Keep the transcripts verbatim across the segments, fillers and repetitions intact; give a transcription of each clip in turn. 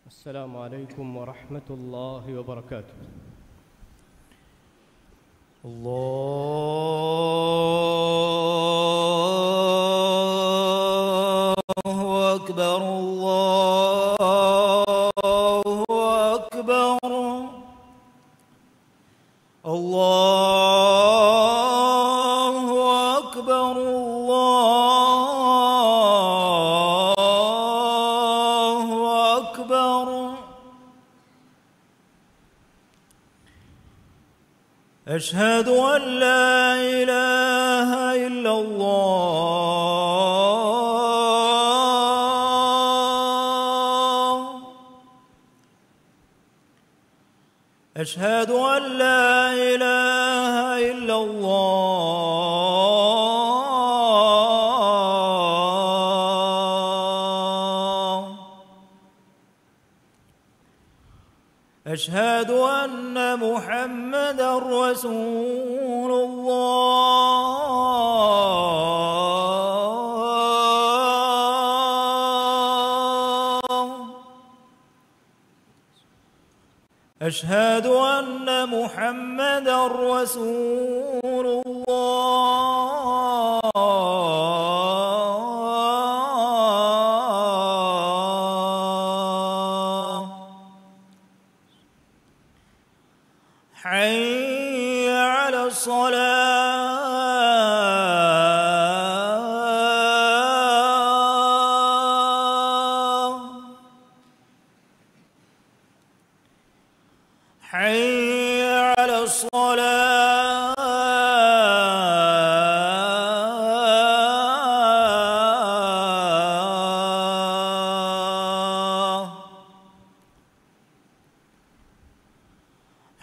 السلام عليكم ورحمة الله وبركاته. الله أكبر، الله أكبر، الله أكبر، الله أكبر. أشهد أن لا إله إلا الله. أشهد أن لا إله إلا الله. أشهد أن محمدا رسول الله. أشهد أن محمدا رسول الله. حي على الصلاة. حي على الصلاة.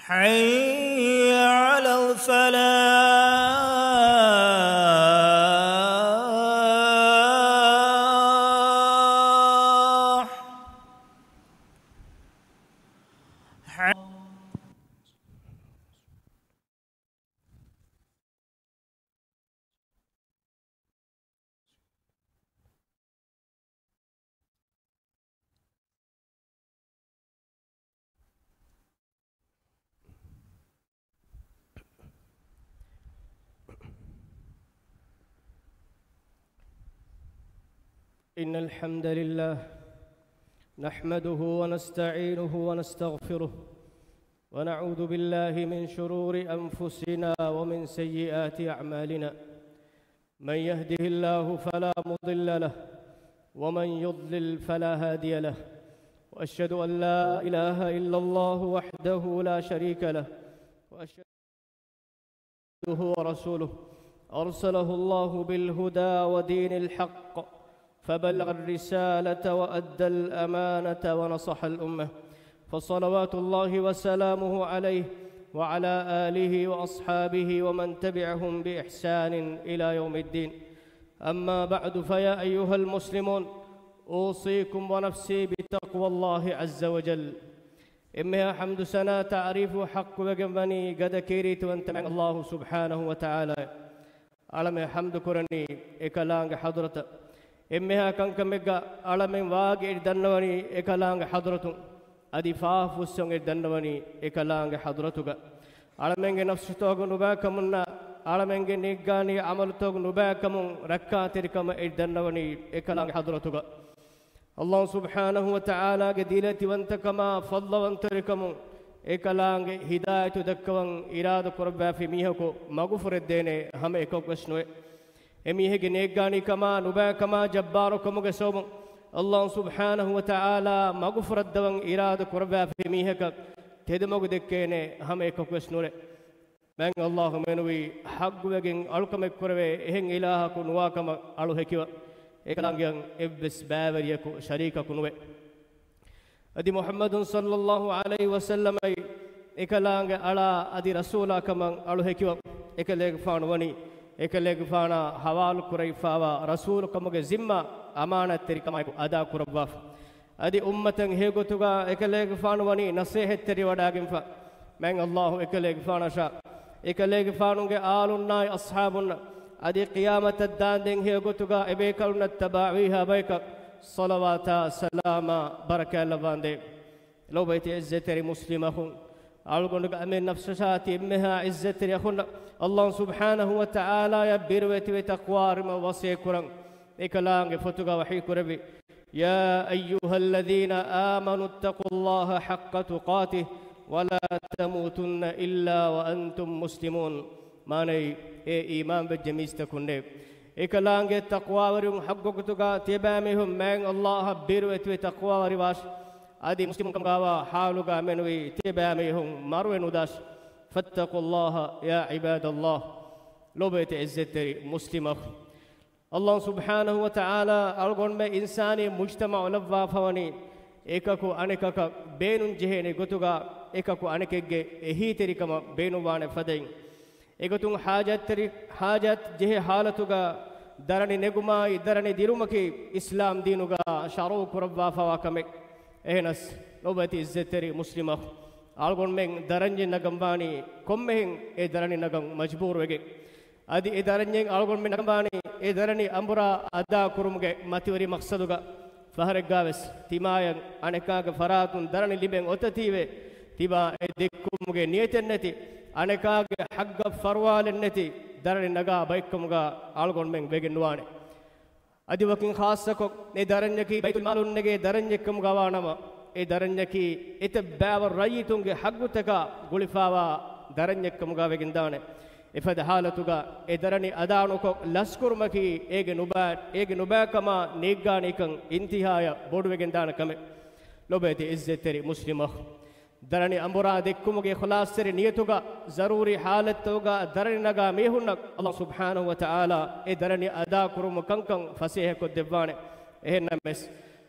حي على الفلاح. حي إن الحمد لله نحمده ونستعينه ونستغفره، ونعوذ بالله من شرور أنفسنا ومن سيئات أعمالنا. من يهده الله فلا مضل له، ومن يضلل فلا هادي له، وأشهد أن لا إله إلا الله وحده لا شريك له، وأشهد عبده ورسوله، أرسله الله بالهدى ودين الحق، فبلغ الرسالة وأدى الأمانة ونصح الأمة، فصلوات الله وسلامه عليه وعلى آله وأصحابه ومن تبعهم بإحسان إلى يوم الدين. أما بعد، فيا أيها المسلمون، أوصيكم ونفسي بتقوى الله عز وجل. އެންމެހާ ޙަމްދު ސަނާ ތަޢުރީފު ޙައްޤުވެގެން ވަނީ ގަދަ ކީރިތިވަންތަ މާތް ﷲ ސުބްޙާނަހޫ ވަތަޢާލާ. އަޅަމެން ޙަމްދު ކުރަނީ އެކަލާނގެ ޙަޟްރަތަށް. އެންމެހާ ކަންކަމެއްގަ އަޅަމެން ވާގި އެއް ދަންނަވަނީ އެކަލާނގެ ޙަޟްރަތުން. އަދި ފާފަ ފުއްސަން އެއް ދަންނަވަނީ އެކަލާނގެ ޙަޟްރަތުގަ. އަޅަމެންގެ ނަފްސުތަކު ނުބައިކަމުންނާ، އަޅަމެންގެ ނޭއްގާނީ ޢަމަލުތަކު ނުބައިކަމުން ރައްކާތެރިކަމަށް އެއް ދަންނަވަނީ އެކަލާނގެ ޙަޟްރަތުގަ. ﷲ ސުބްޙާނަހޫ ވަތަޢާލާގެ ދީލަތިވަންތަކަމާ ފަޟްލުވަންތަވެރިކަމުން އެކަލާނގެ ހިދާޔަތު ދައްކަވަން އިރާދަ ކުރައްވާފި މީހަކު މަގުފުރެއްދޭނެ ހަމަ އެކަކުވެސް ނުވޭ. އެމީހެއްގެ ނޭއްގާނީކަމާ ނުބައިކަމާ ޖައްބާރުކަމުގެ ސަބަބުން ﷲ ސުބްޙާނަހޫ ވަތަޢާލާ މަގުފުރައްދަވަން އިރާދަ ކުރައްވާފި މީހަކަށް ތެދުމަގު ދެއްކޭނެ ހަމަ އެކަކުވެސް ނުވޭ. މާތް ﷲ މެނުވީ ޙައްޤުވެގެން އަޅުކަމެއް ކުރެވޭ އެހެން އިލާހަކު ނުވާކަމަށް އަޅު ހެކިވަ. އެކަލާނގެއަށް އެއްވެސް ބައިވެރިޔަކު ޝަރީކަކު ނުވޭ. އަދި މުޙައްމަދު ޞައްލައްލާހު ޢަލައިހި ވަސައްލަމައީ އެކަލާނގެ އަޅާ އަދި ރަސޫލާ ކަމަށް އަޅު ހެކިވަ. އެކަލޭގެފާނު ވަނީ އެކަލޭގެފާނާ ޙަވާލު ކުރެވިފާވާ ރަސޫލުކަމުގެ ޒިންމާ އަމާނާތްތެރިކަމާއެކު އަދާ ކުރައްވާފަ. އަދި އުއްމަތަށް އެހެގޮތުގަ އެކަލޭގެފާނު ވަނީ ނަޞޭޙަތްތެރިވަޑައިގެންފަ. މާތް ﷲ އެކަލޭގެފާނަށާ އެކަލޭގެފާނުގެ އާލުންނާއި އަޞްޙާބުންނަށް އަދި ޤިޔާމަތަށް ދާންދެން އެހެގޮތުގަ އެބޭކަލުންނަށް ތަބަޢުވީހާ ބަޔަކަށް ޞަލަވާތާ ސަލާމާ ބަރަކާތްލައްވާނދޭ. ލޯބިވެތި އިއްޒަތްތެރި މުސްލިމް އަޚުން، އަޅުގަނޑުގެ އަމިއްލަ ނަފްސަށާ ތި އެންމެހާ އިއްޒަތްތެރި އަޚުންނަށް އައްލާހު ސުބްޙާނަހު ވަ ތަޢާލާޔަށް ބިރުވެތިވެ ތަޤްވާވެރިވުމަށް ވަޞިއްޔަތް ކުރަން. އެކަލާނގެ ފޮތުގަ ވަޙީ ކުރެއްވި، يا أيها الذين آمنوا اتقوا الله حق تقاته ولا تموتن إلا وأنتم مسلمون. މާނައީ، އޭ އީމާންވެއްޖެ މީސްތަކުންނޭ! އެކަލާނގެ ތަޤްވާވެރިވުން ޙައްޤު ގޮތުގަ ތިޔަބައިމީހުން މާތް އައްލާހަށް ބިރުވެތިވެ ތަޤްވާވެރިވާށި. އަދި މުސްލިމުން ކަމުގައިވާ ޙާލުގަ މެނުވީ ތިޔަބައިމީހުން މަރުވެ ނުދާށި. فاتقوا الله يا عباد الله. ލޯބިވެތި އިއްޒަތްތެރި މުސްލިމް އަޚުން، އައްލާހު ސުބްޙާނަހު ވަ ތަޢާލާ އަޅުގަނޑުމެން އިންސާނީ މުޖްތަމަޢު ލައްވާފަވަނީ، އެކަކު އަނެކަކަށް ބޭނުން ޖެހޭނެ ގޮތުގަ، އެކަކު އަނެކެއްގެ އެހީތެރިކަމަށް ބޭނުންވާނެ ފަދައިން. އެގޮތުން ޙާޖަތްތެރި، ޙާޖަތް ޖެހޭ ޙާލަތުގަ ދަރަނި ނެގުމާއި ދަރަނި ދިރުމަކީ އިސްލާމް ދީނުގަ ޝަރުޢު ކުރައްވާފަވާ ކަމެއް. އެހެނަސް، ލޯބިވެތި އިއްޒަތްތެރި މުސްލިމް އަޚުން، އަޅުގަނޑުމެން ދަރަންޏެއް ނަގަންވާނީ ކޮންމެހެން އެ ދަރަނި ނަގަން މަޖްބޫރުވެގެން. އަދި އެ ދަރަންޏެއް އަޅުގަނޑުމެން ނަގަންވާނީ އެ ދަރަނި އަނބުރާ އަދާ ކުރުމުގެ މަތިވެރި މަޤްޞަދުގަ. ފަހަރެއްގަވެސް ތިމާޔަށް އަނެކާގެ ފަރާތުން ދަރަނި ލިބެން އޮތަތީވެ، ތިމާ އެ ދެއްކުމުގެ ނިޔަތެއް ނެތި، އަނެކާގެ ޙައްޤަށް ފަރުވާލެއް ނެތި ދަރަނި ނަގާ ބައެއްކަމުގަ އަޅުގަނޑުމެން ވެގެން ނުވާނެ. އަދި ވަކިން ޚާއްޞަކޮށް، އެ ދަރަންޏަކީ ބައިތުލްމާލުންނެގޭ ދަރަންޏެއްކަމުގަ ވާނަމަ، އެ ދަރަންޏަކީ އެތައް ބައިވަރު ރައްޔިތުންގެ ޙައްޤުތަކާ ގުޅިފައިވާ ދަރަންޏެއްކަމުގަ ވެގެންދާނެ. އެފަދަ ޙާލަތުގަ އެ ދަރަނި އަދާނުކޮށް ލަސްކުރުމަކީ އޭގެ ނުބައި، އޭގެ ނުބައިކަމާ ނޭއްގާނީކަން އިންތިހާޔަށް ބޮޑުވެގެންދާނެ ކަމެއް. ލޯބިވެތި އިއްޒަތްތެރި މުސްލިމް އަޚުން، ދަރަނި އަނބުރާ ދެއްކުމުގެ އިޚްލާޞްތެރި ނިޔަތުގަ، ޒަރޫރީ ޙާލަތްތަކުގަ ދަރަނި ނަގާ މީހުންނަށް އައްލާހު ސުބްޙާނަހު ވަ ތަޢާލާ އެ ދަރަނި އަދާ ކުރުމަށް ކަންކަން ފަސޭހަކޮށްދެއްވާނެ. އެހެންނަމަވެސް،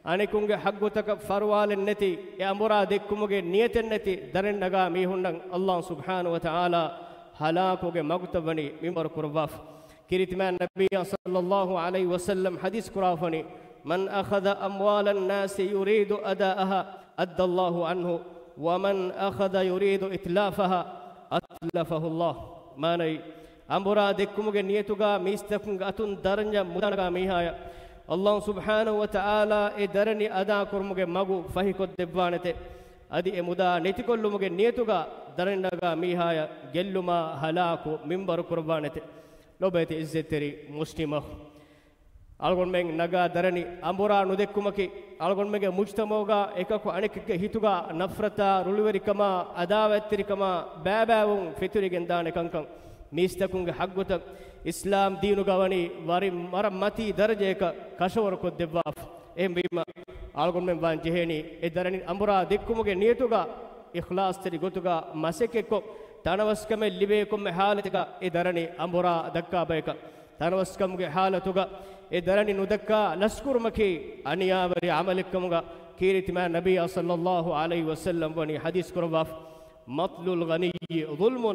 އަނެކުންގެ ޙައްޤުތަކަށް ފަރުވާލެއް ނެތި އެ އަނބުރާ ދެއްކުމުގެ ނިޔަތެއް ނެތި ދަރަނި ނަގާ މީހުންނަށް އައްލާހު ސުބްޙާނަހު ވަ ތަޢާލާ ހަލާކުގެ މަގުތައް ވަނީ މިންވަރު ކުރައްވާފަ. ކީރިތި މާތް ނަބިއްޔާ ޞައްލައްލާހު ޢަލައިހި ވަސައްލަމް ޙަދީޘް ކުރައްވާފަވަނީ، من أخذ أموال الناس يريد أداءها أدى الله عنه، ومن أخذ يريد إتلافها أتلفه الله. މާނައީ، އަނބުރާ ދެއްކުމުގެ ނިޔަތުގަ މީސްތަކުންގެ އަތުން ދަރަނި މުދާ ނަގާ މީހާޔަށް، އައްލާހު ސުބްޙާނަހު ވަ ތަޢާލާ އެ ދަރަނި އަދާ ކުރުމުގެ މަގު ފަހިކޮށްދެއްވާނެތެ. އަދި އެ މުދާ ނެތިކޮށްލުމުގެ ނިޔަތުގަ ދަރަނި ނަގާ މީހާޔަށް ގެއްލުމާ ހަލާކު މިންވަރު ކުރައްވާނެތެ. ލޯބިވެތި އިއްޒަތްތެރި މުސްލިމް އަޚުން، އަޅުގަނޑުމެން ނަގާ ދަރަނި އަނބުރާ ނުދެއްކުމަކީ، އަޅުގަނޑުމެންގެ މުޖްތަމަޢުގަ އެކަކު އަނެކެއްގެ ހިތުގަ ނަފްރަތާ، ރުޅިވެރިކަމާ، އަދާވަތްތެރިކަމާ، ބައިބައިވުން ފެތުރިގެންދާނެ ކަންކަން. މީސްތަކުންގެ ޙައްޤުތައް އިސްލާމް ދީނުގަ ވަނީ ވަރަށް މަތީ ދަރަޖަޔަކަށް ކަށަވަރުކޮށްދެއްވާފަ. އެހެންވީމަ، އަޅުގަނޑުމެން ވާން ޖެހޭނީ އެ ދަރަނި އަނބުރާ ދެއްކުމުގެ ނިޔަތުގަ އިޚްލާޞްތެރި ގޮތުގަ މަސައްކަތްކޮށް، ތަނަވަސްކަމެއް ލިބޭ ކޮންމެ ޙާލަތެއްގަ އެ ދަރަނި އަނބުރާ ދައްކާ ބަޔަކަށް. ތަނަވަސްކަމުގެ ޙާލަތުގަ އެ ދަރަނި ނުދައްކާ ލަސްކުރުމަކީ އަނިޔާވެރި ޢަމަލެއްކަމުގަ ކީރިތިމާ ނަބިއްޔާ ޞައްލައްލާހު ޢަލައިހި ވަސައްލަމް ވަނީ ޙަދީޘް ކުރައްވާފަ، مطل الغني ظلم،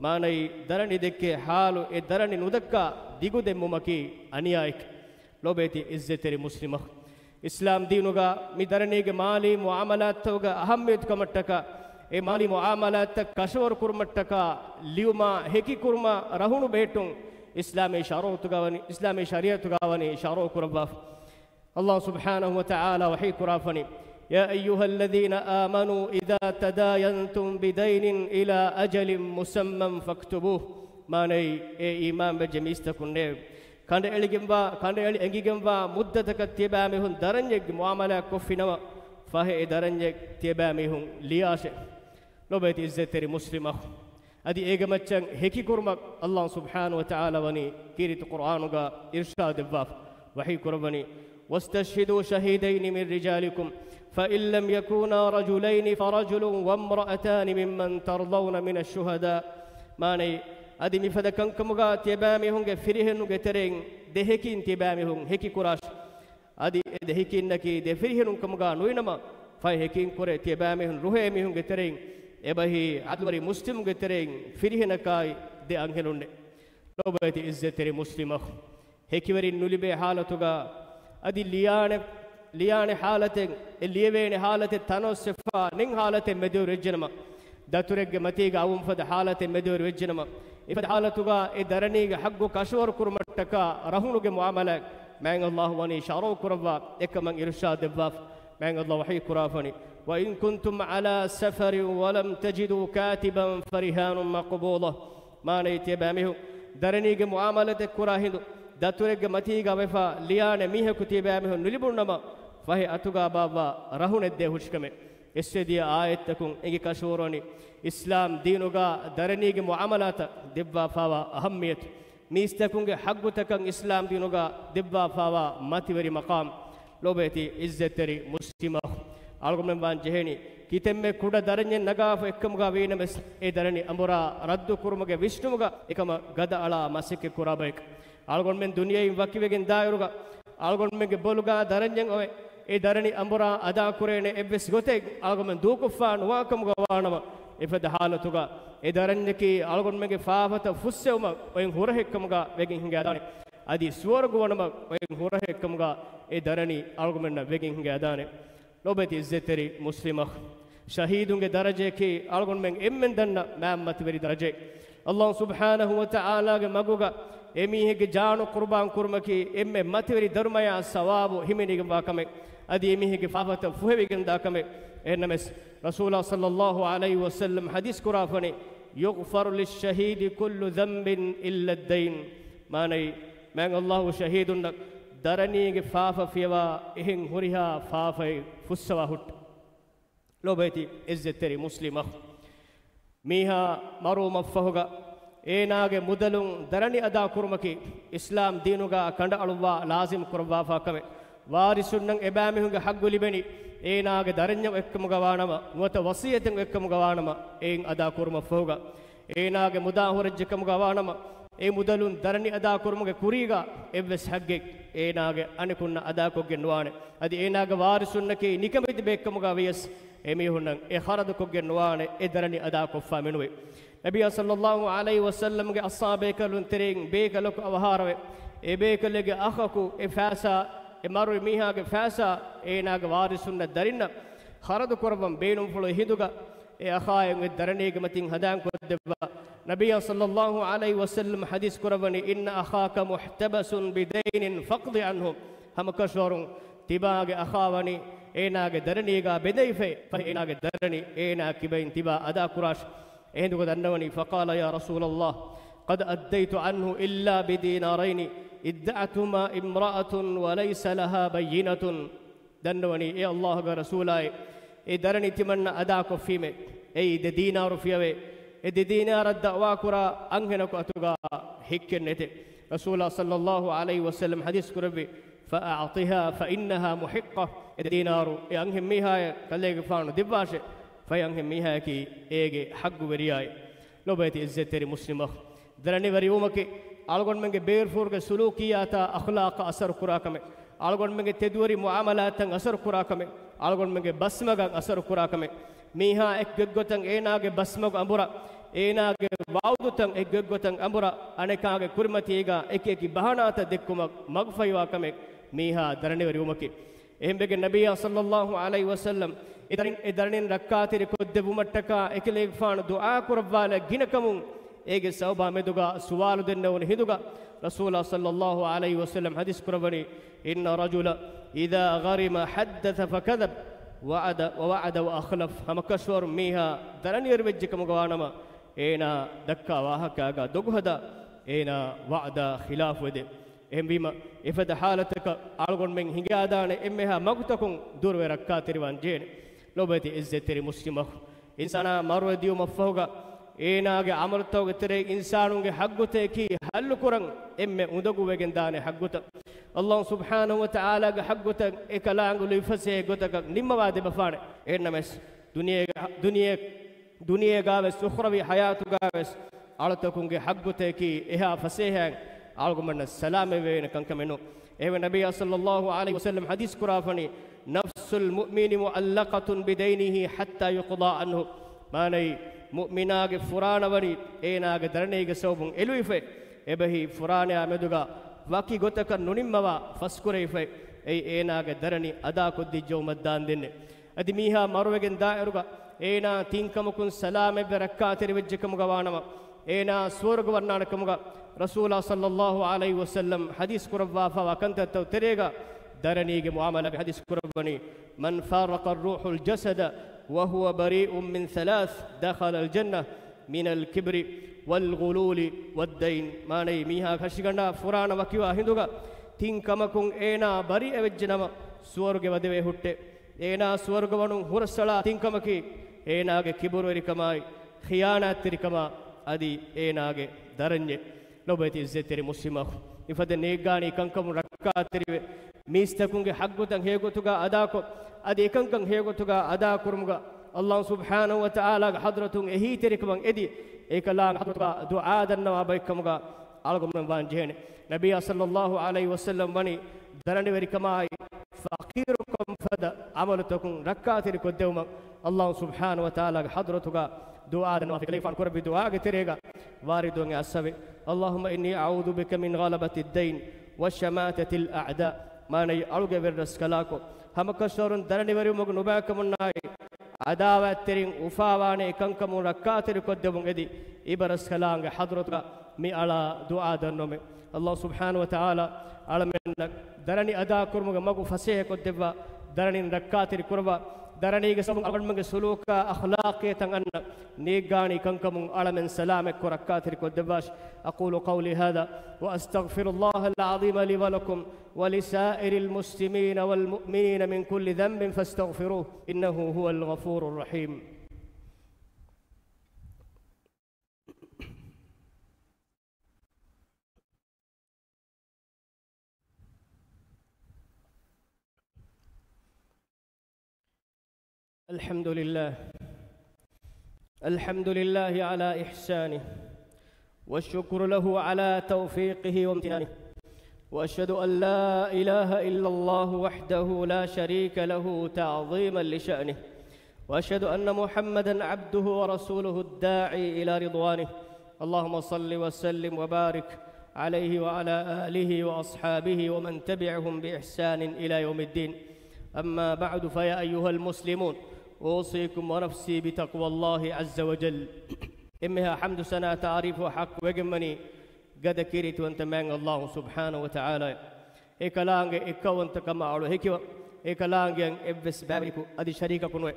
މާނައީ، ދަރަނި ދެއްކޭ ޙާލު އެ ދަރަނި ނުދައްކާ ދިގުދެއްމުމަކީ އަނިޔާއެކޭ. ލޯބިވެތި އިއްޒަތްތެރި މުސްލިމް އަޚުން، އިސްލާމް ދީނުގަ މި ދަރަނީގެ މާލީ މުޢާމަލާތްތަކުގެ އަހައްމިޔަތު ކަމަށްޓަކާ، އެ މާލީ މުޢާމަލާތްތައް ކަށަވަރު ކުރުމަށްޓަކާ، ލިޔުމާ ހެކި ކުރުމަށް ރަހުނު ބެހެއްޓުން އިސްލާމީ ޝަރުޢުތުގަ ވަނީ، އިސްލާމީ ޝަރީޢަތުގަ ވަނީ ޝަރުޢު ކުރައްވާފަ. އައްލާހު ސުބްޙާނަހު ވަ ތަޢާލާ ވަޙީ ކުރާފަނީ، يا أيها الذين آمنوا إذا تداينتم بدين إلى أجل مسمى فاكتبوه. މާނައީ، އޭ އީމާންވެއްޖެ މީސްތަކުންނޭ! ކަނޑައެޅިގެންވާ، ކަނޑައެޅި އެނގިގެންވާ މުއްދަތަކަށް ތިޔަބައިމީހުން ދަރަންޏެއްގެ މުޢާމަލާތް ކޮށްފިނަމަ، ފަހެ އެ ދަރަންޏެއް ތިޔަބައިމީހުން ލިޔާށޭ. ލޯބިވެތި އިއްޒަތްތެރި މުސްލިމް އަޚުން، އަދި އޭގެ މައްޗަށް ހެކިކުރުމަށް އައްލާހު ސުބްޙާނަހު ވަ ތަޢާލާ ވަނީ ކީރިތި ޤުރްއާނުގަ އިރްޝާދު ދެއްވާފަ، ވަޙީ ކުރައްވަނީ، واستشهدوا شهيدين من رجالكم فإن لم يكونا رجلين فرجل وامرأتان ممن ترضون من الشهداء. މާނައީ، އަދި މިފަދަ ކަންކަމުގަ ތިޔަބައިމީހުންގެ ފިރިހެނުންގެ ތެރެއިން ދެ ހެކީން ތިޔަބައިމީހުން ހެކި ކުރާށި. އަދި އެ ދެ ހެކީންނަކީ ދެ ފިރިހެނުން ކަމުގަ ނުވިނަމަ، ފަހެ ހެކީން ކުރެ ތިޔަބައިމީހުން ރުހޭ މީހުންގެ ތެރެއިން އެބަހީ ޢަދުލުވެރި މުސްލިމުންގެ ތެރެއިން ފިރިހެނަކާއި ދެ އަންހެނުންނޭ. ލޯބިވެތި އިއްޒަތްތެރި މުސްލިމް އަޚުން، ހެކިވެރިން ނުލިބޭ ޙާލަތުގަ އަދި ލިޔާނެ، ލިޔާނެ ޙާލަތެއް، އެ ލިޔެވޭނެ ޙާލަތެއް ތަނަވަސްވެފަ ނެތް ޙާލަތެއް މެދުވެރިވެއްޖެނަމަ، ދަތުރެއްގެ މަތީގަ އައުމުފަދަ ޙާލަތެއް މެދުވެރިވެއްޖެނަމަ، އެފަދަ ޙާލަތުގަ އެ ދަރަނީގެ ޙައްޤު ކަށަވަރު ކުރުމަށްޓަކާ ރަހުނުގެ މުޢާމަލާތް މާތް އައްލާހު ވަނީ ޝަރުޢު ކުރައްވާ އެކަމަށް އިރުޝާދު ދެއްވާފަ. މާތް އައްލާހު ވަޙީ ކުރާފަނީ، وإن كنتم على سفر ولم تجدوا كاتبا فرهان مقبوضة. މާނައީ ތިޔަބައިމީހުން ދަރަނީގެ މުއާމަލާތެއް ކުރާ ހިނދު، ދަތުރެއްގެ މަތީގަ ވެފަ ލިޔާނެ މީހަކު ތިޔަބައިމީހުން ނުލިބުނުނަމަ، ފަހެ އަތުގަ ބާއްވާ ރަހުނެއް ދޭ ހުށިކަމެއް. އެއްސެދިޔަ އާޔަތްތަކުން އެނގި ކަށަވަރުވަނީ، އިސްލާމް ދީނުގަ ދަރަނީގެ މުއާމަލާތަށް ދެއްވާފާވާ އަހައްމިޔަތު، މީސްތަކުންގެ ޙައްޤުތަކަށް އިސްލާމް ދީނުގަ ދެއްވާފާވާ މަތިވެރި މަޤާމް. ލޯބިވެތި ޢިއްޒަތްތެރި މުސްލިމް އަޚު، އަޅުގަނޑުމެން ވާން ޖެހޭނީ، ކިތަންމެ ކުޑަ ދަރަންޏެއް ނަގާފަ އެއްކަމުގަ ވީނަމަވެސް، އެ ދަރަނި އަނބުރާ ރައްދު ކުރުމުގެ ވިސްނުމުގަ އެކަމަށް ގަދައަޅާ މަސައްކަތް ކުރާ ބަޔަކަށް. އަޅުގަނޑުމެން ދުނިޔެއިން ވަކިވެގެން ދާއިރުގަ، އަޅުގަނޑުމެންގެ ބޮލުގަ ދަރަންޏެއް އޮވެ، އެ ދަރަނި އަނބުރާ އަދާ ކުރޭނެ އެއްވެސް ގޮތެއް އަޅުގަނޑުމެން ދޫކޮށްފާ ނުވާކަމުގަ ވާނަމަ، އެފަދަ ޙާލަތުގަ އެ ދަރަންޏަކީ އަޅުގަނޑުމެންގެ ފާފަތައް ފުއްސެވުމަށް އޮތް ހުރަހެއްކަމުގަ ވެގެން ހިނގައިދާނެ. އަދި ސުވަރުގު ވަނުމަށް އޮތް ހުރަހެއްކަމުގަ އެ ދަރަނި އަޅުގަނޑުމެންނަށް ވެގެން ހިނގައިދާނެ. ލޯބިވެތި ޢިއްޒަތްތެރި މުސްލިމް އަޚް، ޝަހީދުންގެ ދަރަޖަޔަކީ އަޅުގަނޑުމެން އެންމެން ދަންނަ މާތް މަތިވެރި ދަރަޖައެއް. ﷲ ސުބްޙާނަހޫ ވަތަޢާލާގެ މަގުގަ އެމީހެއްގެ ޖާނު ޤުރުބާން ކުރުމަކީ އެންމެ މަތިވެރި ދަރުމަޔާ ސަވާބު ހިމެނިގެންވާ ކަމެއް. އަދި އެމީހެއްގެ ފާފަތައް ފުހެވިގެންދާ ކަމެއް. އެހެންނަމަވެސް، ރަސޫލާ ޞައްލައްލާހު ޢަލައިހި ވަސައްލަމް ޙަދީޘް ކުރާފަނީ، يغفر للشهيد كل ذنب إلا الدين. މާނައީ، މާތް ﷲ ޝަހީދުންނަށް ދަރަނީގެ ފާފަ ފިޔަވާ އެހެން ހުރިހާ ފާފައެއް ފުއްސަވާ ހުއްޓު. ލޯބިވެތި ޢިއްޒަތްތެރި މުސްލިމް އަޚް، މީހާ މަރުވުމަށްފަހުގަ އޭނާގެ މުދަލުން ދަރަނި އަދާ ކުރުމަކީ އިސްލާމް ދީނުގަ ކަނޑައަޅުއްވާ ލާޒިމް ކުރައްވާފާ ކަމެއް. ވާރިސުންނަށް އެބައިމީހުންގެ ޙައްޤު ލިބެނީ އޭނާގެ ދަރަންޏަށް އެއްކަމުގަ ވާނަމަ، ނުވަތަ ވަޞިއްޔަތެއް އެއްކަމުގަ ވާނަމަ، އެއިން އަދާ ކުރުމަށްފަހުގަ އޭނާގެ މުދާ ހުރެއްޖެ ކަމުގަ ވާނަމަ، އެ މުދަލުން ދަރަނި އަދާ ކުރުމުގެ ކުރީގަ އެއްވެސް ޙައްޤެއް އޭނާގެ އަނެކުންނަށް އަދާކޮށްގެން ނުވާނެ. އަދި އޭނާގެ ވާރިސުންނަކީ ނިކަމެތި ބައެއްކަމުގަ ވިޔަސް، އެމީހުންނަށް އެ ޚަރަދުކޮށްގެން ނުވާނެ އެ ދަރަނި އަދާކޮށްފަ މިނުވެ. ނަބިއްޔާ ޞައްލައްލާހު ޢަލައިހި ވަސައްލަމްގެ އަޞްޙާބޭކަލުން ތެރެއިން ބޭކަލަކު އަވަހާރަވެ، އެ ބޭކަލެއްގެ އަޚަކު އެ ފައިސާ، އެ މަރުވި މީހާގެ ފައިސާ އޭނާގެ ވާރިސުންނަށް ދަރިންނަށް ޚަރަދު ކުރައްވަން ބޭނުންފުޅު ހިނދުގަ، އެ އަޚާއަށް އެ ދަރަނީގެ މަތިން ހަނދާންކޮށްދެއްވާ. ނަބިއްޔާ ޞައްލައްލާހު ޢަލައިހި ވަސައްލަމް ޙަދީޘް ކުރައްވަނީ، إن أخاكم محتبس بدين فاقض عنه. ހަމަކަށަވަރުން ތިބާގެ އަޚާ ވަނީ އޭނާގެ ދަރަނީގަ ބެނދެވިފައި، ފަހެ އޭނާގެ ދަރަނި އޭނާ ކިބައިން ތިބާ އަދާކުރާށި. އެހިނދުގަ ދަންނަވަނީ، فقال يا رسول الله قد أديت عنه إلا بدينارين ادعتهما امرأة وليس لها بينة. ދަންނަވަނީ، އޭ ﷲގެ ރަސޫލާއޭ، އެ ދަރަނި ތިމަންނަ އަދާކޮށްފީމޭ. އެއީ ދެ ދީނާރު ފިޔަވޭ. އެ ދެ ދީނާރަށް ދަޢުވާކުރާ އަންހެނަކު އަތުގަ ހިއްކެއް ނެތޭ. ރަސޫލާ ޞައްލައްލާހު ޢަލައިހި ވަސައްލަމް ޙަދީޘް ކުރެއްވި، فأعطها فإنها محقة. އެ ދެ ދީނާރު އެ އަންހެން މީހާޔަށް ކަލޭގެފާނު ދެއްވާށޭ. ފަހެ އަންހެން މީހާޔަކީ އޭގެ ޙައްޤުވެރިޔާއޭ. ލޯބިވެތި ޢިއްޒަތްތެރި މުސްލިމް އަޚް، ދަރަނިވެރިވުމަކީ އަޅުގަނޑުމެންގެ ބޭރުފުށުގެ ސުލޫކިއްޔާތާ އަޚްލާޤަށް އަސަރު ކުރާ ކަމެއް، އަޅުގަނޑުމެންގެ ތެދުވެރި މުޢާމަލާތަށް އަސަރު ކުރާ ކަމެއް، އަޅުގަނޑުމެންގެ ބަސްމަގަށް އަސަރު ކުރާ ކަމެއް. މީހާ އެކް ގޮތްގޮތަށް އޭނާގެ ބަސްމަގު އަނބުރަށް، އޭނާގެ ވަޢުދުތައް އެކް ގޮތްގޮތަށް އަނބުރަށް، އަނެކާގެ ކުރިމަތީގަ އެކި އެކި ބަހާނާތައް ދެއްކުމަށް މަގުފަހިވާ ކަމެއް މީހާ ދަރަނިވެރިވުމަކީ. އެހެންވެގެން ނަބިއްޔާ ޞައްލައްލާހު ޢަލައިހި ވަސައްލަމް އެ ދަރަނި، އެ ދަރަނިން ރައްކާތެރި ކޮށްދެއްވުމަށްޓަކާ އެކަލޭގެފާނު ދުޢާ ކުރައްވާލައް ގިނަކަމުން އޭގެ ސަބަބާ މެދުގަ ސުވާލު ދެންނެވުނު ހިނދުގަ ރަސޫލާ ޞައްލައްލާހު ޢަލައިހި ވަސައްލަމް ޙަދީޘް ކުރައްވަނީ، إن الرجل إذا غرم حدث فكذب ووعد، ووعد وأخلف. ހަމަކަށަވަރުން މީހާ ދަރަނިވެރިވެއްޖެ ކަމުގަ ވާނަމަ، އޭނާ ދައްކާ ވާހަކާގަ ދޮގުހަދާ، އޭނާ ވަޢުދާ ޚިލާފުވެދޭ. އެހެންވީމަ، އެފަދަ ޙާލަތަކަށް އަޅުގަނޑުމެން ހިނގާދާނެ އެންމެހާ މަގުތަކުން ދުރުވެ ރައްކާތެރިވާން ޖެހޭނެ. ލޯބިވެތި ޢިއްޒަތްތެރި މުސްލިމް އަޚް، އިންސާނާ މަރުވެ ދިޔުމަށްފަހުގަ، އޭނާގެ ޢަމަލުތަކުގެ ތެރެއިން އިންސާނުންގެ ޙައްޤުތަކީ ޙައްލުކުރަން އެންމެ އުނދަގޫވެގެންދާނެ ޙައްޤުތައް. ﷲ ސުބްޙާނަހޫ ވަތަޢާލާގެ ޙައްޤުތައް އެކަލާނގެ ލުއިފަސޭހަ ގޮތަކަށް ނިންމަވާ ދެބަފާނެ. އެހެންނަމަވެސް، ދުނިޔޭގަ، ދުނިޔެ، ދުނިޔޭގަވެސް އުޚްރަވީ ޙަޔާތުގަވެސް އަޅުތަކުންގެ ޙައްޤުތަކީ އެހާ ފަސޭހައިން އަޅުގަނޑުމެންނަށް ސަލާމަތްވެވޭނެ ކަންކަމެއް ނޫން. އެހެންވެ، ނަބިއްޔާ ޞައްލައްލާހު ޢަލައިހި ވަސައްލަމް ޙަދީޘް ކުރާފަނީ، نفس المؤمن معلقة بدينه حتى يقضى عنه. މާނައީ، މުއުމިނާގެ ފުރާނަ ވަނީ އޭނާގެ ދަރަނީގެ ސަބަބުން އެލުވިފައި، އެބަހީ ފުރާނަޔާ މެދުގަ ވަކި ގޮތަކަށް ނުނިންމަވާ ފަސްކުރެވިފައި، އެއީ އޭނާގެ ދަރަނި އަދާކޮށްދިއްޖައުމަށް ދާންދެންނެއް. އަދި މީހާ މަރުވެގެން ދާއިރުގަ އޭނާ ތިން ކަމަކުން ސަލާމަތްވެ ރައްކާތެރިވެއްޖެ ކަމުގަ ވާނަމަ، އޭނާ ސުވަރުގަ ވަންނާނެ ކަމުގަ ރަސޫލާ ޞައްލައްލާހު ޢަލައިހި ވަސައްލަމް ޙަދީޘް ކުރައްވާފައިވާ ކަންތައްތައް ތެރޭގަ ދަރަނީގެ މުޢާމަލާގެ ޙަދީޘް ކުރައްވަނީ، من فارق الروح الجسد وهو بريء من ثلاث دخل الجنة من الكبر والغلول والدين. މާނައީ، މީހާ ހަށިގަނޑާ ފުރާނަ ވަކިވާ ހިނދުގަ ތިން ކަމަކުން އޭނާ ބަރީއަވެއްޖެ ނަމަ، ސުވަރުގެ ވަދެވޭ ހުއްޓޭ. އޭނާ ސުވަރުގަވަނުން ހުރަސްއަޅާ ތިން ކަމަކީ، އޭނާގެ ކިބުރުވެރިކަމާއި، ޚިޔާނާތްތެރިކަމާ، އަދި އޭނާގެ ދަރަންޏެއް. ލޮބުވެތި އިއްޒަތްތެރި މުސްލިމް އަޚު، މިފަދަ ނޭއްގާނީ ކަންކަމުން ރައްކާތެރިވެ، މީސްތަކުންގެ ޙައްޤުތައް ހެޔޮގޮތުގަ އަދާކޮށް، އަދި އެކަންކަން ހެޔޮގޮތުގަ އަދާކުރުމުގަ، ﷲ ސުބްޙާނަހޫ ވަތަޢާލާގެ ޙަޟްރަތުން އެހީތެރިކަމަށް އެދި، އެކަލާނގެ ޙަޟްރަތުގަ ދުޢާ ދަންނަވާ ބައެއްކަމުގަ އަޅުގަނޑުމެން ވާން ޖެހޭނެ. ނަބިއްޔާ ޞައްލައްލާހު ޢަލައިހި ވަސައްލަމް ވަނީ ދަރަނިވެރިކަމާއި، ފަޤީރުކަން ފަދަ ޢަމަލުތަކުން ރައްކާތެރިކޮށްދެވުމަށް ﷲ ސުބްޙާނަހޫ ވަތަޢާލާގެ ޙަޟްރަތުގަ ދުޢާ ދަންނަވާފަ، ކުރެއްވި ދުޢާގެ ތެރޭގަ ވާރިދުވެ އައިސްފަވޭ. اللهم إني أعوذ بك من غلبة الدين وشماتة الأعداء. މާނައީ، އަޅުގެ ވެރިރަސްކަލާކޮ، ހަމަކަށަވަރުން ދަރަނިވެރިވުމުގެ ނުބައިކަމުންނާއި، ޢަދާވާތްތެރިން އުފާވާނެ އެކަންކަމުން ރައްކާތެރިކޮށްދެވުން އެދި، އިބަރަސްކަލާނގެ ޙަޟްރަތުގަ މި އަޅާ ދުޢާ ދަންނަވަމޭ. ﷲ ސުބްޙާނަހޫ ވަތަޢާލާ އަޅަމެންނަށް ދަރަނި އަދާކުރުމުގެ މަގު ފަސޭހަކޮށްދެއްވާ، ދަރަނިން ރައްކާތެރި ކުރައްވާ، ދަރަނީގެ ސަބަބުން އަޅުގަނޑުމެންގެ ސުލޫކާ އަޚްލާޤިއްޔަތަށް އަންނަ ނޭއްގާނީ ކަންކަމުން އަޅަމެން ސަލާމަތްކޮށް ރައްކާތެރިކޮށްދެއްވާށި. أقول قولي هذا وأستغفر الله العظيم لي ولكم ولسائر المسلمين والمؤمنين من كل ذنب فاستغفروه إنه هو الغفور الرحيم. الحمد لله. الحمد لله على إحسانه، والشكر له على توفيقه وامتنانه، وأشهد أن لا إله إلا الله وحده لا شريك له تعظيما لشأنه، وأشهد أن محمدا عبده ورسوله الداعي إلى رضوانه. اللهم صل وسلم وبارك عليه وعلى آله وأصحابه ومن تبعهم بإحسان إلى يوم الدين. أما بعد، فيا أيها المسلمون، أوصيكم ونفسي بتقوى الله عز وجل. އެންމެހާ ޙަމްދު ސަނާ ތަޢުރީފު ޙައްޤުވެގެންވަނީ ގަދަ ކީރިތިވަންތަ މާތް ﷲ ސުބްޙާނަހޫ ވަތަޢާލާއަށް. އެކަލާނގެ އެއްކައުވަންތަކަމާ އަޅު ހެކިވަން، އެކަލާނގެއަށް އެއްވެސް ބައިވެރިޔަކު އަދި ޝަރީކަކު ނުވޭ.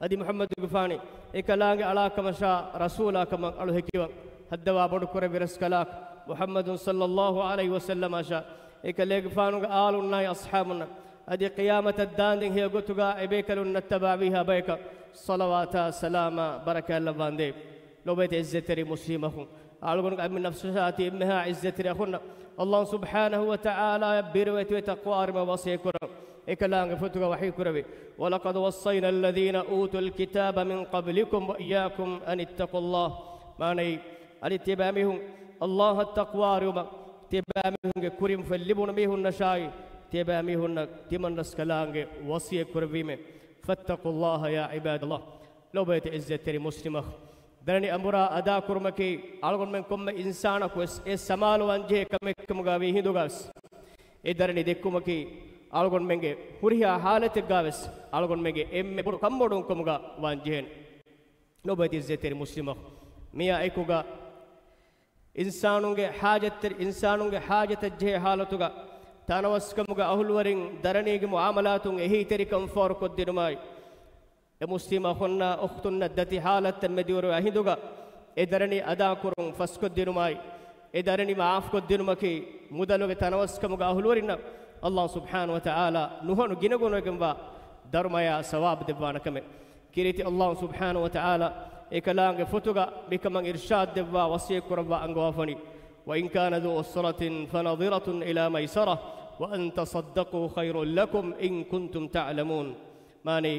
އަދި މުޙައްމަދުގެފާނީ އެކަލާނގެ އަޅާކަމަށާ ރަސޫލާކަމަށް އަޅު ހެކިވަން. ހައްދަވާ ބޮޑުކުރެއްވި ރަސްކަލާކު މުޙައްމަދު ޞައްލައްލާހު ޢަލައިހި ވަސައްލަމަށާ، އެކަލޭގެފާނުގެ އާލުންނާއި އަޞްޙާބުންނަށް، އަދި ޤިޔާމަތަށް ދާންދެން ހެޔޮ ގޮތުގަ އެބޭކަލުންނަށް ތަބާވީހާ ބަޔަކަށް ޞަލަވާތާ ސަލާމާ ބަރަކާތްލައްވާނދޭ. ލޮބުވެތި އިއްޒަތްތެރި މުސްލިމް އަޚުން، އަޅުގަނޑުގެ އަމިއްލަ ނަފްސަށާ ތި އެންމެހާ އިއްޒަތްތެރި އަޚުންނަށް ﷲ ސުބްޙާނަހޫ ވަތަޢާލާއަށް ބިރުވެތިވެ ތަޤްވާވެރިވުމަށް ވަޞިއްޔަތް ކުރަން. އެކަލާނގެ ފޮތުގަ ވަޙީ ކުރެއްވި، ولقد وصينا الذين أوتوا الكتاب من قبلكم وإياكم أن اتقوا الله. މާނައީ، އަދި ތިޔަބައިމީހުން ﷲ އަށް ތަޤްވާވެރިވުމަށް ތިޔަބައިމީހުންގެ ކުރިން ފެން ލިބުނު މީހުންނަށާއި، ތިޔަބައިމީހުންނަށް ތިމަންރަސްކަލާނގެ ވަޞިއްޔަތް ކުރެއްވީމޭ. فاتقوا الله يا عباد الله. ލޮބުވެތި އިއްޒަތްތެރި މުސްލިމް އަޚުން، ދަރަނި އަނބުރާ އަދާކުރުމަކީ އަޅުގަނޑުމެން ކޮންމެ އިންސާނަކުވެސް އެ ސަމާލުވާންޖެހޭ ކަމެއްކަމުގަ ވީ ހިނދުގަވެސް، އެ ދަރަނި ދެއްކުމަކީ އަޅުގަނޑުމެންގެ ހުރިހާ ޙާލަތެއްގަވެސް އަޅުގަނޑުމެންގެ އެންމެ ބޮޑު ކަންބޮޑުވުންކަމުގަ ވާންޖެހޭނެ. ލޮބުވެތި އިއްޒަތްތެރި މުސްލިމް އަޚުން، މިއާ އެކުގަ އިންސާނުންގެ ޙާޖަތްތެރި، އިންސާނުންގެ ޙާޖަތަށްޖެހޭ ޙާލަތުގަ ތަނަވަސްކަމުގެ އަހުލުވެރިން ދަރަނީގެ މުޢާމަލާތުން އެހީތެރިކަން ފޯރުކޮށްދިނުމާއި، އެ މުސްލިމް އަޚުންނާ އުޚްތުންނަށް ދަތި ޙާލަތްތައް މެދުވެރިވާ ހިނދުގަ އެ ދަރަނި އަދާކުރުން ފަސްކޮށްދިނުމާއި، އެ ދަރަނި މަޢާފްކޮށްދިނުމަކީ މުދަލުގެ ތަނަވަސްކަމުގެ އަހުލުވެރިންނަށް ﷲ ސުބްޙާނަހޫ ވަތަޢާލާ ނުހަނު ގިނަގުނަވެގެންވާ ދަރުމަޔާ ސަވާބު ދެއްވާނެ ކަމެއް. ކީރިތި ﷲ ސުބްޙާނަހޫ ވަތަޢާލާ އެކަލާނގެ ފޮތުގަ މިކަމަށް އިރްޝާދު ދެއްވާ ވަޞިއްޔަތް ކުރައްވާ އަންގަވާފަވަނީ، وإن كان ذو عسرة فنظرة إلى ميسرة وأن تصدقوا خير لكم إن كنتم تعلمون. މާނައީ،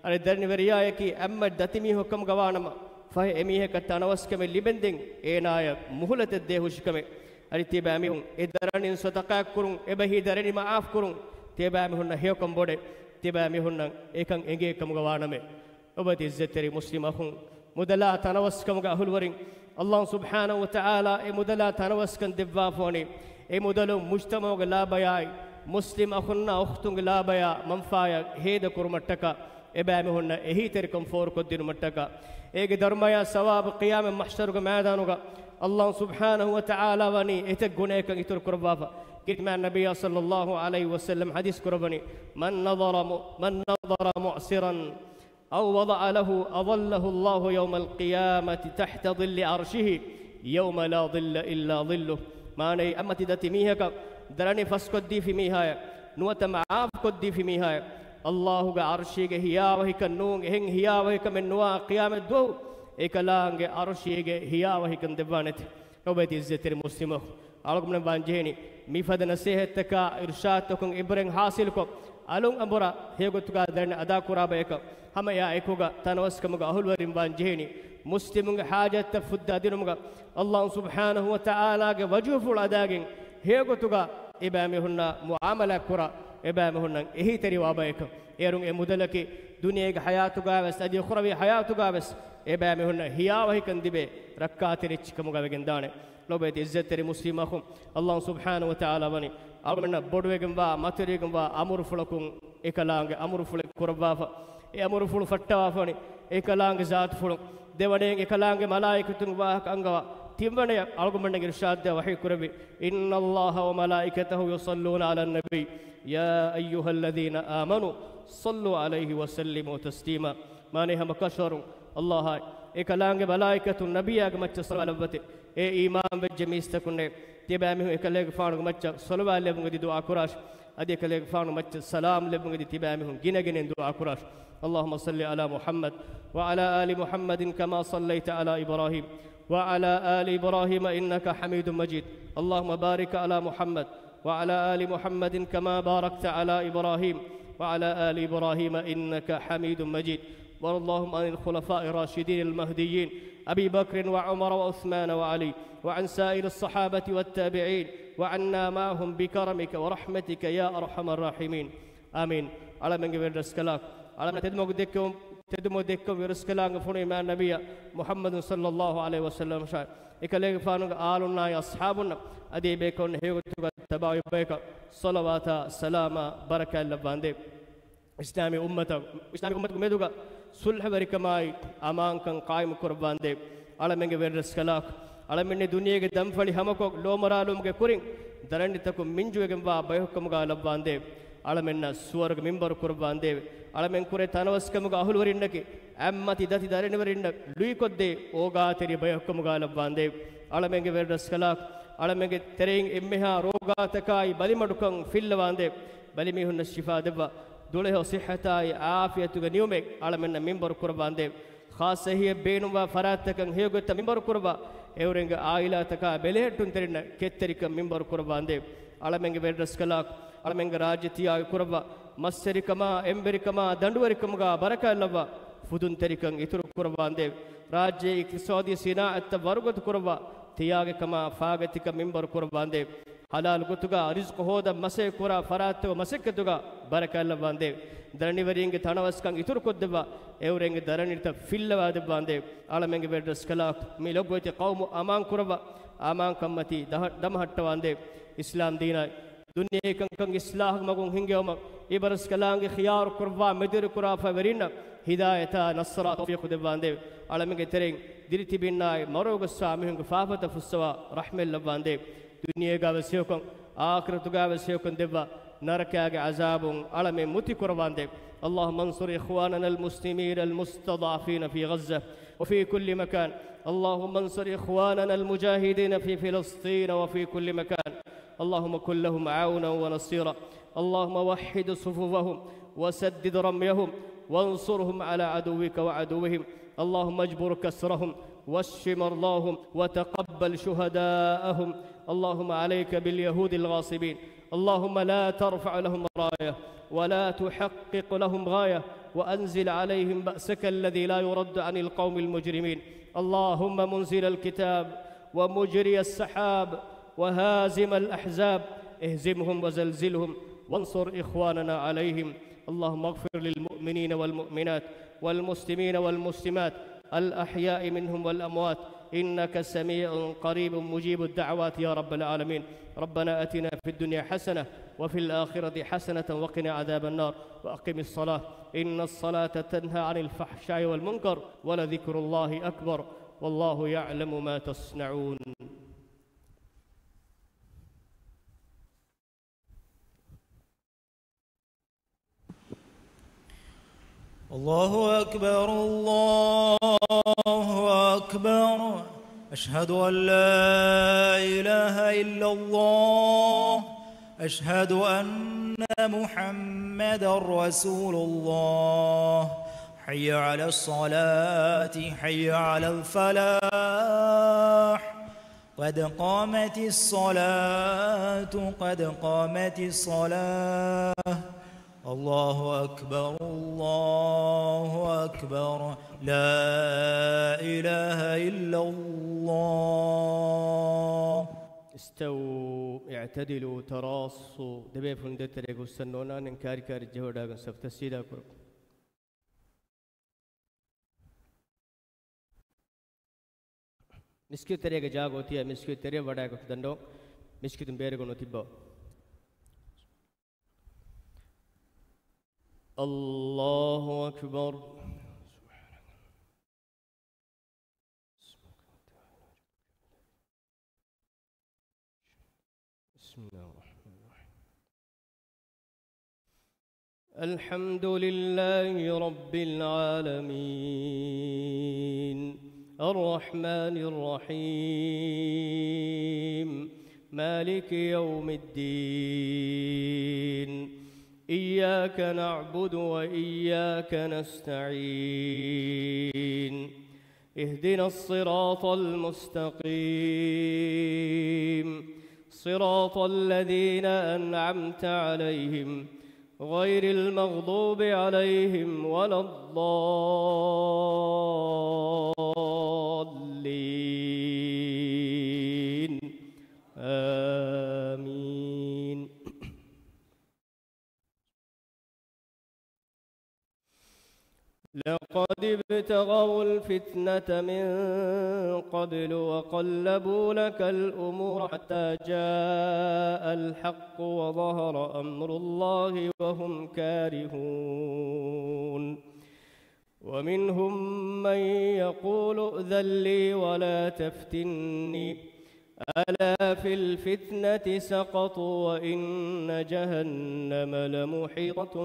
އަދި ދަރަނިވެރިޔާޔަކީ އެންމެ ދަތި މީހަކު ކަމުގަ ވާނަމަ، ފަހެ އެމީހަކަށް ތަނަވަސްކަމެއް ލިބެންދެން އޭނާޔަށް މުހުލަތެއް ދޭހުށިކަމެއް. އަދި ތިޔަބައިމީހުން އެ ދަރަނިން ޞަދަޤާތްކުރުން، އެބަހީ ދަރަނި މަޢާފްކުރުން، ތިޔަބައިމީހުންނަށް ހެޔޮކަން ބޮޑޭ. ތިޔަބައިމީހުންނަށް އެކަން އެނގޭ ކަމުގަ ވާނަމޭ. ލޮބުވެތި އިއްޒަތްތެރި މުސްލިމް އަޚުން، މުދަލާ ތަނަވަސްކަމުގެ އަހުލުވެރިން، ﷲ ސުބްޙާނަހޫ ވަތަޢާލާ އެ މުދަލާ ތަނަވަސްކަން ދެއްވާފަވަނީ، އެ މުދަލުން މުޖްތަމަޢުގެ ލާބަޔާއި، މުސްލިމް އަޚުންނާ އުޚްތުންގެ ލާބަޔާ މަންފާޔަށް ހޭދަކުރުމަށްޓަކާ، އެބައިމީހުންނަށް އެހީތެރިކަން ފޯރުކޮށްދިނުމަށްޓަކާ، އޭގެ ދަރުމަޔާ ސަވާބު ޤިޔާމަތް މަޙްޝަރުގެ މައިދާނުގަ ﷲ ސުބްޙާނަހޫ ވަތަޢާލާ ވަނީ އެތައް ގުނައަކަށް އިތުރު ކުރައްވާފަ. ކީރިތި މާތް ނަބިއްޔާ ޞައްލައްލާހު ޢަލައިހި ވަސައްލަމް ޙަދީޘް ކުރައްވަނީ، "من نظر م-، من نظر معسرا أو وضع له أظله الله يوم القيامة تحت ظل عرشه يوم لا ظل إلا ظله." މާނައީ، އަތްމަތި ދަތި މީހަކަށް ދަރަނި ފަސްކޮށްދީފި މީހާޔަށް، ނުވަތަ މަޢާފުކޮށްދީފި މީހާޔަށް، އައްލާހުގެ ޢަރްޝީގެ ހިޔާވަހިކަން ނޫން، އެހެން ހިޔާވަހިކަމެއް ނުވާ ޤިޔާމަތް ދުވަހު އެކަލާނގެ ޢަރްޝީގެ ހިޔާވަހިކަން ދެއްވާނެތެ. ލޮބުވެތި ޢިއްޒަތްތެރި މުސްލިމު، އަޅުގަނޑުމެން ވާން ޖެހެނީ މިފަދަ ނަސޭހަތްތަކާ އިރުޝާދުތަކުން ޢިބްރަތް ޙާޞިލުކޮށް، އަލުން އަނބުރާ ހެޔޮގޮތުގަ ދަރަނި އަދާކުރާ ބަޔަކަށް، ހަމަ އެއާ އެކުގަ ތަނަވަސްކަމުގަ އަހުލުވެރިން ވާން ޖެހެނީ މުސްލިމުންގެ ޙާޖަތްތައް ފުއްދާ ދިނުމުގަ، އައްލާހު ސުބްޙާނަހު ވަ ތަޢާލާގެ ވަޖުހުފުޅު އަދާގެން ހެޔޮގޮތުގަ އެބައިމީހުންނާ މުޢާމަލާތް ކުރާ، އެބައިމީހުންނަށް އެހީތެރިވާ ބަޔަކަށް. އޭރުން އެ މުދަލަކީ ދުނިޔޭގެ ޙަޔާތުގަވެސް އަދި އުޚްރަވީ ޙަޔާތުގަވެސް އެބައިމީހުންނަށް ހިޔާވަހިކަން ދިބޭ ރައްކާތެރި އެއްޗެއް ކަމުގަ ވެގެންދާނެ. ލޮބުވެތި ޢިއްޒަތްތެރި މުސްލިމް އަޚުން، އައްލާހު ސުބްޙާނަހު ވަ ތަޢާލާ ވަނީ އަޅުގަނޑަށް ބޮޑުވެގެންވާ، މަތިވެރިވެގެންވާ އަމުރުފުޅަކުން އެކަލާނގެ އަމުރުފުޅެއް ކުރައްވާފަ، އެ އަމުރުފުޅު ފައްޓަވާފަ ވަނީ އެކަލާނގެ ޒާތުފުޅުން، ދެވަނައިން އެކަލާނގެ މަލާއިކަތުން ވާހަކަ އަންގަވާ، ތިންވަނަޔަށް އަޅުގަނޑަށް އިރުޝާދު ދެއްވާ ވަޙީ ކުރެއްވި، "إن الله وملائكته يصلون على النبي، يا أيها الذين آمنوا صلوا عليه وسلموا تسليما." މާނައީ ހަމަ ކަށަވަރުން އައްލާހާއި އެކަލާނގެ މަލާއިކަތުން ނަބިއްޔާގެ މައްޗަށް ޞަލަވާތް ލައްވަތެ. އޭ އީމާން ވެއްޖެ މީސްތަކުންނޭ، ތިބާމީހުން އެކަލޭގެފާނުގެ މައްޗަށް ޞަލަވާތް ލެއްވުން އެދި ދުޢާ ކުރާށި. އަދި އެކަލޭގެފާނުގެ މައްޗަށް ސަލާމް ލެއްވުން އެދި ތިބާމީހުން ގިނަގިނައިން ދުޢާ ކުރާށި. اللهم صل على محمد وعلى آل محمد كما صليت على إبراهيم وعلى آل إبراهيم إنك حميد مجيد. اللهم بارك على محمد وعلى آل محمد كما باركت على إبراهيم وعلى آل إبراهيم إنك حميد مجيد. وارض اللهم عن الخلفاء الراشدين المهديين أبي بكر وعمر وعثمان وعلي وعن سائر الصحابة والتابعين وعنا معهم بكرمك ورحمتك يا أرحم الراحمين. އާމީން. އަޅަމެންގެ ވެރިރަސްކަލާކޮ، އަޅަމެން ތެދުމަގު ދެއްކެވުން، ތެދުމަގު ދެއްކެވުން ވެރިރަސްކަލާނގެ ފޮނުވި މާތް ނަބިއްޔާ މުޙައްމަދު ޞައްލައްލާހު ޢަލައިހި ވަސައްލަމަށާއި، އެކަލޭގެފާނުގެ އާލުންނާއި އަޞްޙާބުންނަށް އަދި އެބޭކަލުން ހެޔޮގޮތުގަ ތަބާވި ބަޔަކަށް ޞަލަވާތާ ސަލާމާ ބަރަކާތް ލައްވާނދޭވެ. އިސްލާމީ އުއްމަތަށް، އިސްލާމީ އުއްމަތުގެ މެދުގަ ޞުލްޙަވެރިކަމާއި އަމާންކަން ޤާއިމު ކުރައްވާނދޭވެ. އަޅަމެންގެ ވެރިރަސްކަލާކޮ، އަޅަމެންނެ ދުނިޔޭގެ ދަންފަޅި ހަމަކޮށް، ލޯމަރާލުމުގެ ކުރިން ދަރަނިތަކުން މިންޖުވެގެންވާ ބަޔަކުކަމުގަ ލައްވާނދޭވެ. އަޅަމެންނަށް ސުވަރުގެ މިންބަރު ކުރައްވާނދޭވެ. އަޅަމެން ކުރެ ތަނަވަސްކަމުގެ އަހުލުވެރިންނަކީ، އަތްމަތި ދަތި ދަރަނިވެރިންނަށް ލުއިކޮށްދޭ އޯގާތެރި ބަޔަކުކަމުގަ ލައްވާނދޭވެ. އަޅަމެންގެ ވެރިރަސްކަލާކޮ، އަޅަމެންގެ ތެރެއިން އެންމެހާ ރޯގާތަކާއި ބަލިމަޑުކަން ފިއްލަވާނދޭވެ. ބަލިމީހުންނަށް ޝިފާ ދެއްވާ، ދުޅަހެޔޮ ޞިއްޙަތާއި ޢާފިޔަތުގެ ނިޢުމަތް އަޅަމެންނަށް މިންބަރު ކުރައްވާނދޭވެ. ޚާއްޞަ އެހީއަށް ބޭނުންވާ ފަރާތްތަކަށް ހެޔޮގޮތަށް މިންބަރު ކުރައްވާ، އެއުރެންގެ ޢާއިލާތަކާ ބެލެހެއްޓުންތެރިންނަށް ކެތްތެރިކަން މިންބަރު ކުރައްވާނދޭވެ. އަޅަމެންގެ ވެރިރަސްކަލާކޮ، އަޅަމެންގެ ރާއްޖެ ތިޔާގެ ކުރައްވާ، މަސްވެރިކަމާ، އެންވެރިކަމާ، ދަނޑުވެރިކަމުގާ ބަރަކާތްލައްވާ، ފުދުންތެރިކަން އިތުރު ކުރައްވާނދޭވެ. ރާއްޖޭ އިޤްތިޞާދީ ސިނާޢަތްތައް ވަރުގަދަ ކުރައްވާ، ތިޔާގެކަމާ ފާގަތިކަން މިންބަރު ކުރައްވާނދޭވެ. ޙަލާލު ގޮތުގަ ރިޒްޤު ހޯދަން މަސައްކަތް ކުރާ ފަރާތްތަކުގެ މަސައްކަތުގަ ބަރަކާތްލައްވާނދޭވެ. ދަރަނިވެރިންގެ ތަނަވަސްކަން އިތުރުކޮށްދެއްވާ، އެއުރެންގެ ދަރަނިތައް ފިއްލަވާދެއްވާނދޭވެ. އަޅަމެންގެ ވެރިރަސްކަލާކޮ، މި ލޮބުވެތި ޤައުމު އަމާންކުރައްވާ، އަމާންކަންމަތީ ދަމަ-، ދަމަހައްޓަވާނދޭވެ. އިސްލާމް ދީނާއި ދުނިޔޭ ކަންކަން އިޞްލާޙު މަގުން ހިންގެވުމަށް އިބަރަސްކަލާނގެ ޚިޔާރު ކުރައްވާ މެދުވެރިކުރާފަ ވެރިންނަށް ހިދާޔަތާ ނަޞްރާ ތައުފީޤު ދެއްވާނދޭވެ. އަޅަމެންގެ ތެރެއިން ދިރިތިބިންނާއި މަރޯގަސްވާ މީހުންގެ ފާފަތައް ފުއްސަވާ ރަޙްމަތް ލައްވާނދޭވެ. ދުނިޔޭގަވެސް ހެޔޮކަން، އާޚިރަތުގަވެސް ހެޔޮކަން ދެއްވާ، ނަރަކާގެ ޢަޒާބުން އަޅަމެން މުތި ކުރައްވާނދޭވެ. اللهم انصر إخواننا المسلمين المستضعفين في غزة وفي كل مكان. اللهم انصر إخواننا المجاهدين في فلسطين وفي كل مكان. اللهم كن لهم عونا ونصيرا. اللهم وحد صفوفهم وسدد رميهم وانصرهم على عدوك وعدوهم. اللهم اجبر كسرهم واشف مرضاهم وتقبل شهداءهم. اللهم عليك باليهود الغاصبين. اللهم لا ترفع لهم راية ولا تحقق لهم غاية وأنزل عليهم بأسك الذي لا يرد عن القوم المجرمين. اللهم منزل الكتاب ومجري السحاب وهازم الأحزاب، اهزمهم وزلزلهم وانصر إخواننا عليهم. اللهم اغفر للمؤمنين والمؤمنات والمسلمين والمسلمات الأحياء منهم والأموات، إنك سميع قريب مجيب الدعوات يا رب العالمين. ربنا آتنا في الدنيا حسنة وفي الآخرة حسنة وقنا عذاب النار. وأقم الصلاة، إن الصلاة تنهى عن الفحشاء والمنكر، ولذكر الله أكبر، والله يعلم ما تصنعون. الله أكبر، الله أكبر. أشهد أن لا إله إلا الله. أشهد أن محمدا رسول الله. حي على الصلاة، حي على الفلاح. قد قامت الصلاة، قد قامت الصلاة. الله أكبر، الله أكبر. لا إله إلا الله. استووا، اعتدلوا، تراصوا. ދެބޭފުޅުން ދޭތެރޭގަ އުއްސަން ނޯންނާނެ، ކާރިކާރި ޖެހިވަޑައިގެން ސަފު ތަސްވީދާ ކުރުން. މިސްކިތު ތެރޭގެ ޖާގަ އޮތީ މިސްކިތު ތެރެއަށް ވަޑައިގަތުމަށް ދަންނަވަން، މިސްކިތުން ބޭރުގަ ނުތިއްބަވާ. الله أكبر. بسم الله الرحمن الرحيم. الحمد لله رب العالمين. الرحمن الرحيم. مالك يوم الدين. إياك نعبد وإياك نستعين. اهدنا الصراط المستقيم، صراط الذين أنعمت عليهم، غير المغضوب عليهم ولا الضالين. آمين. لقد ابتغوا الفتنة من قبل وقلبوا لك الأمور حتى جاء الحق وظهر أمر الله وهم كارهون. ومنهم من يقول ائذن لي ولا تفتني. ألا في الفتنة سقطوا وإن جهنم لمحيطة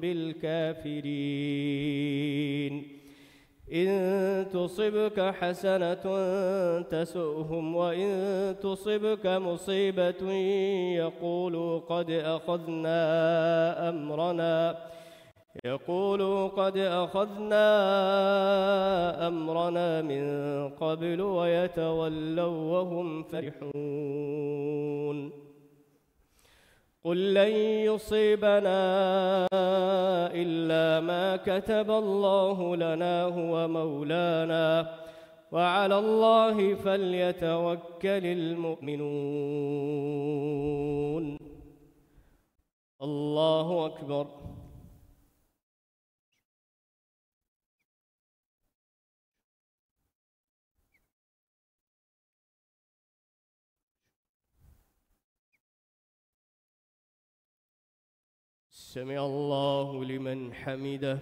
بالكافرين. إن تصبك حسنة تسؤهم وإن تصبك مصيبة يقولوا قد أخذنا أمرنا يقولوا قد أخذنا أمرنا من قبل ويتولوا وهم فرحون. قل لن يصيبنا إلا ما كتب الله لنا هو مولانا وعلى الله فليتوكل المؤمنون. الله أكبر. سمع الله لمن حمده.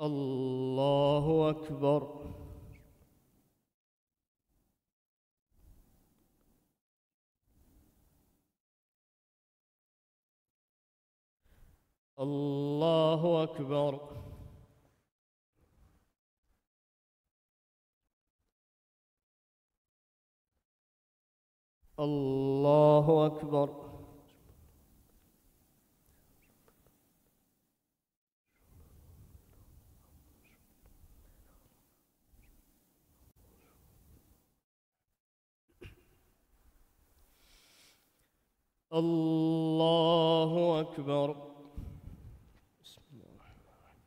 الله أكبر. الله أكبر. الله أكبر. الله أكبر. بسم الله الرحمن الرحيم.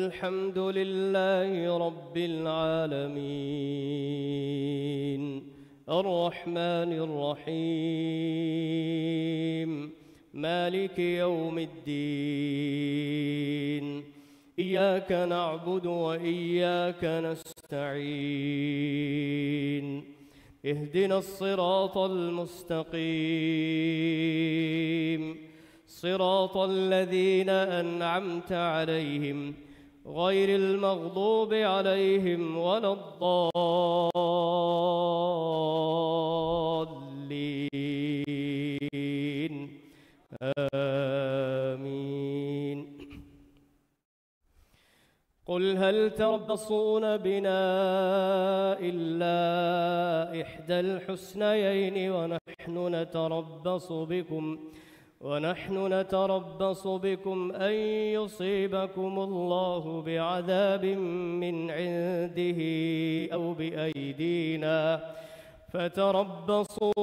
الحمد لله رب العالمين. الرحمن الرحيم. مالك يوم الدين. إياك نعبد وإياك نستعين. اهدنا الصراط المستقيم. صراط الذين أنعمت عليهم غير المغضوب عليهم ولا الضالين. قل هل تربصون بنا إلا إحدى الحسنيين ونحن نتربص بكم، ونحن نتربص بكم أن يصيبكم الله بعذاب من عنده أو بأيدينا، فتربصوا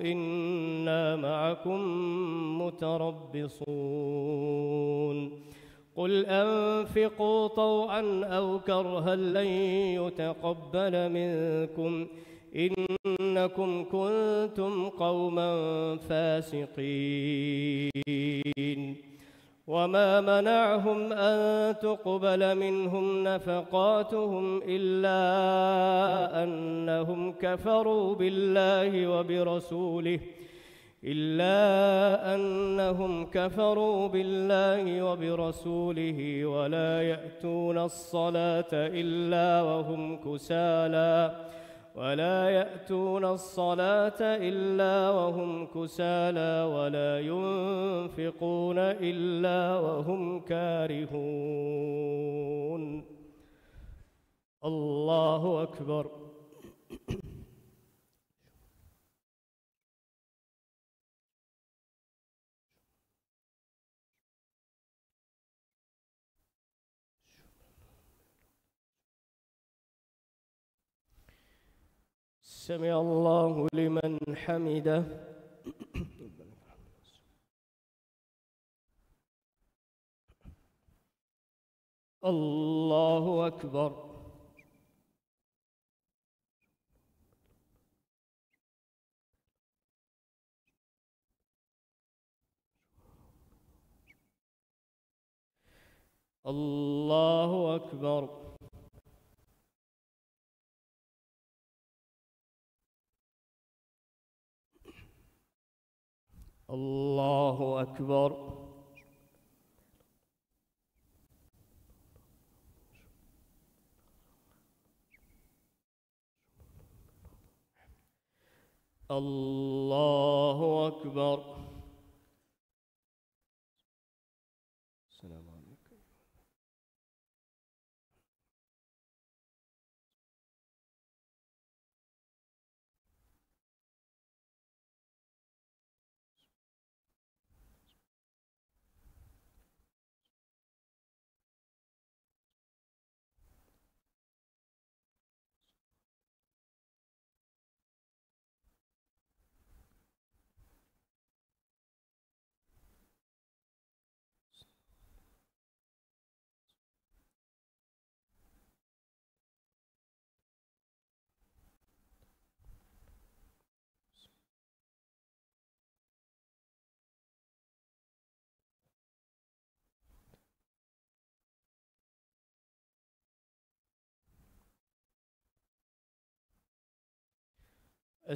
إنا معكم متربصون. قل أنفقوا طوعا أو كرها لن يتقبل منكم إنكم كنتم قوما فاسقين. وما منعهم أن تقبل منهم نفقاتهم إلا أنهم كفروا بالله وبرسوله، إلا أنهم كفروا بالله وبرسوله ولا يأتون الصلاة إلا وهم كسالى، ولا يأتون الصلاة إلا وهم كسالى ولا ينفقون إلا وهم كارهون. الله أكبر. سمع الله لمن حمده. الله أكبر. الله أكبر. الله أكبر. الله أكبر. السلام عليكم.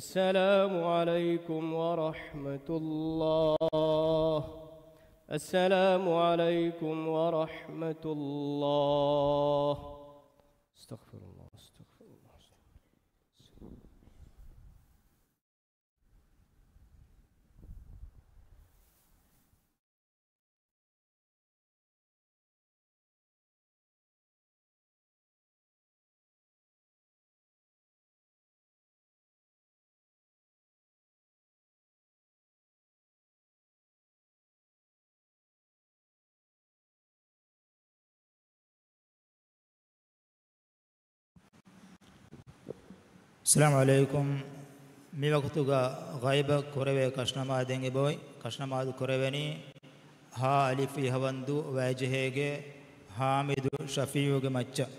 السلام عليكم ورحمة الله. السلام عليكم ورحمة الله. استغفر الله، استغفر الله، استغفر الله. އައްސަލާމު ޢަލައިކުމް. މި ވަގުތުގަ ޣައިބަށް ކުރެވޭ ކަށިނަމާދެއް އެބައޮތް. ކަށިނަމާދު ކުރެވެނީ ހާ އަލިފް އިހަވަންދޫ ވައިޖެހޭގެ ހާމިދު ޝަފީޢުގެ މައްޗަށް.